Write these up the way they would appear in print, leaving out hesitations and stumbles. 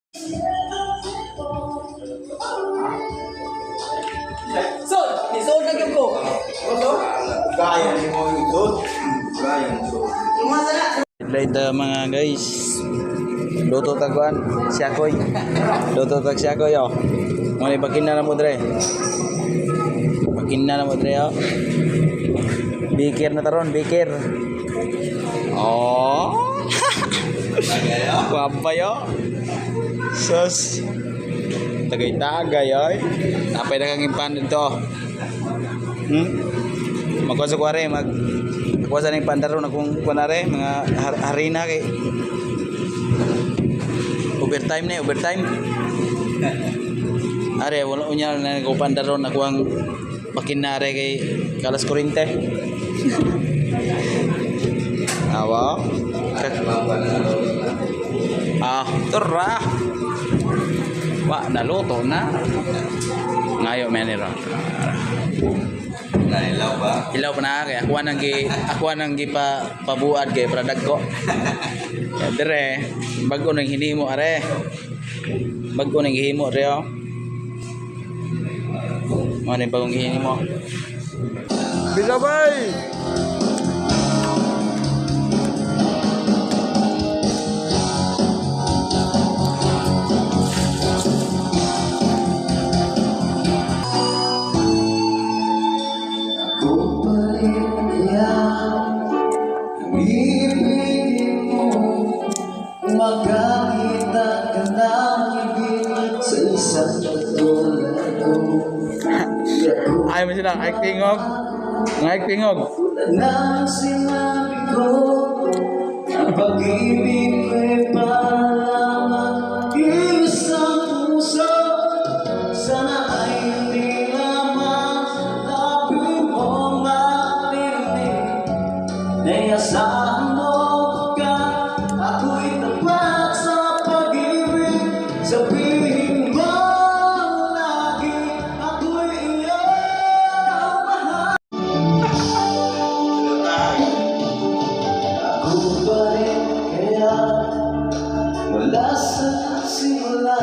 Sol, ni sol na gyud ko. Kaya ni mo ito. Kaya so. Later mga guys. Luto tagwan siakoy. Luto tag siakoy oh. Mo ni bakina na mo dre. Bakina na mo dre oh. Bikir na taron, bikir. Oh. Gwapa yo. Sus. Tagay-tagay oy. Napay na kang impan dito. Magkuha sa kuwari, mag kuha sa ning pandaro na kung kunare mga harina kay overtime na eh, overtime. Are wala unya na ko pandaro na kuang pakinare kay kalas kurinte. Awa. Ah, turra. Wa naluto na. Ngayo meniro. Nailaw ba? Ilaw pa na kay ako nang gi ako nang gi pa pabuad kay para dagko. Ya dire bag-o nang hinimo are. Bag-o nang gihimo re oh. Mo ni bagong gihimo. Bilabay! Ako pa rin kaya ibigin mo? Makakita ka ng ibig sa isang katulad ko. Ay mo sila ay tingog. Ay tingog. Tulad ng sinabi ko, ang pag-ibig ko'y para lamang isang puso. Sana ay hindi lamang labi mo marinig. Naiasahan mo ka, ako'y tapat sa pag-ibig. Sabihin mo lagi, ako'y iyong mahal. Ako pa rin kaya wala sa simula?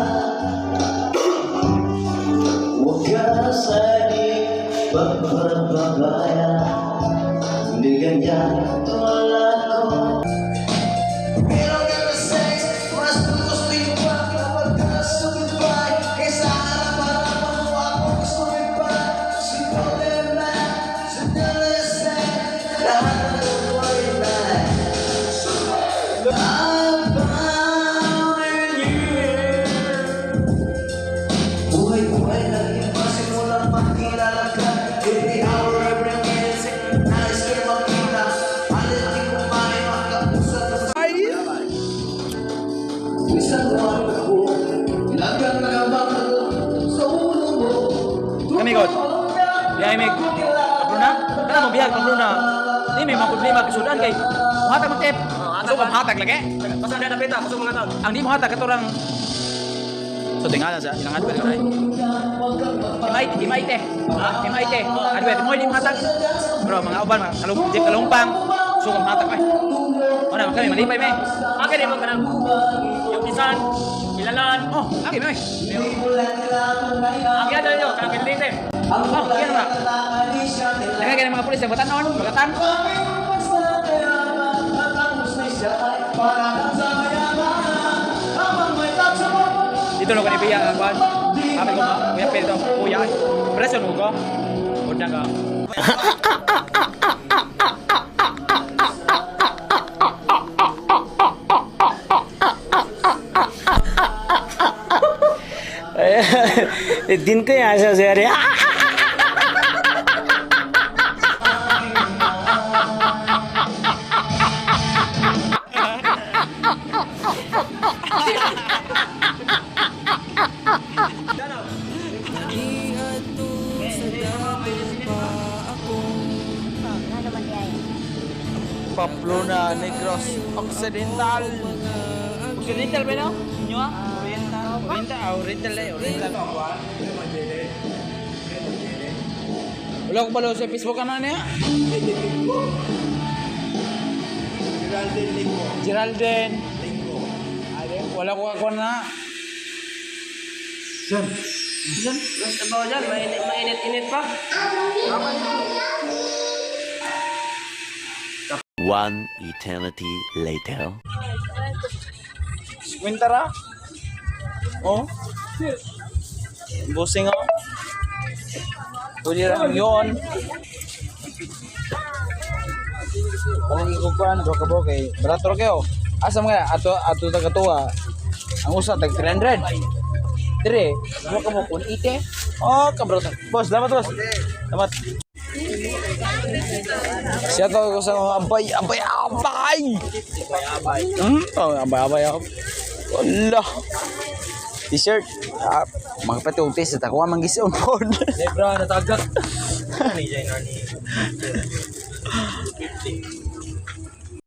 Huwag ka sana'y pagpapabaya. Hindi ganyan tulad ko. Pero never sex, mas gusto yung pa kapag kasumipay. Kaysa harap-harapan mo ako sumipay. Simple na, simple na, lahat ng buhay na. I'm found in you. Buhay ko ay nag-iba simulang makilala ka. Every hour, every minute, nais kayo makita. Halos di kumain, makausap. Isang buwan ako, ilagang nagabang sa ulo mo. Kami, God. Biyahe, Mig. Pabruna? Kana mo biyag Pabruna. Di may mga problema kasudan kay muhatag mo tip. So kung hatag lagi. Basta na napita, kusog mga tao. Ang di mo hatag kato lang. So tingala sa ilang adver kay. MIT, MIT. Ha? MIT. Adver mo di mo hatag. Bro, mga uban mga kalung jeep kalumpang. So kung hatag ay. Ona kami malipay me. Akin mo kanang yung isan, ilalan. Oh, aki me. Akin na nyo, kanang pinlite. Oh, yan ba? Nagay kay mga pulis sa batanon, bagatan. Dito lo kani biya ang kwan. Kami ko ma, kuya Pedro, kuya. Preso mo ko. Undang ka. दिनकै हाँसो छ अरे। Pamplona, Negros Occidental. Occidental ba no? Inyo ah? Oriental. Oriental, ah, Oriental eh, Oriental. Wala ko pala sa Facebook ano niya? Geraldine Linggo. Geraldine. Linggo. Wala ko ako na. Yan. Yan. Mas abaw dyan, mainit, mainit-init pa. One eternity later. 50 ra. Oh. Busing oh. Pwede ra yun. Parang ikukuan, duha ka buok kay barato ra kayo. Asa mga ato ato taga tuwa. Ang usa tag 300. Dire, duha ka buok 180. Oh, kabrato. Boss, dapat boss. Dapat. Siya to ko sa mga abay, abay, abay. Oh, abay, abay, abay. Wala. T-shirt. Ah, mga pati og t-shirt ako man gisun pod. Lebra, natagak. Ano ni Jai Nani?